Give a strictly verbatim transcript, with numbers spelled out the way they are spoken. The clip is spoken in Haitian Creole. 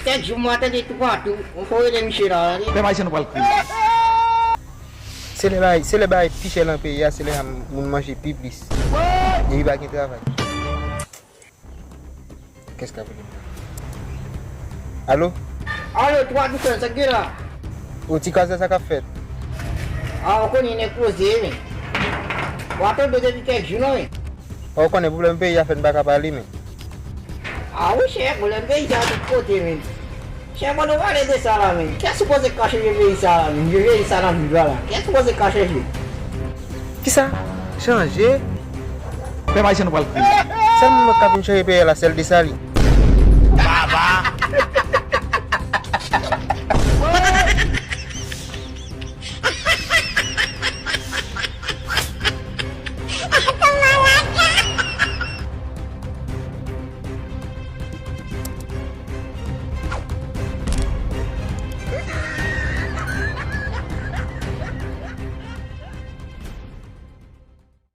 Kèk jou m ap tande toupatou, m fò rele misye la, tande. Pèp ayisyen nou pral kriye. Se lè bagay, se lè bagay pi chè nan peyi a, se lè a moun manje pi plis. Epi pa gen travay. Kès k ap rele m? Alo? Alo, twa tou fè, sa k gen la? O ti kazè, sa k ap fèt? A, ou konnen nèg poze, men. W ap tande depi kèk jou, non, men. Ou konnen pwoblèm peyi a fè n pa ka pale, men. A wi, chè, pwoblèm peyi sa tout kote, men. Chè, mwen nou pale de sa la, men. Kè sipoze ka chanje peyi sa la, men? Je peyi sa nan vin la. Kè sipoze ka chanje? Kisa? Chanje? Pèp ayisyen nou pral kriye. Sèl moun k ap vin chanje peyi a la, sèl Desalin.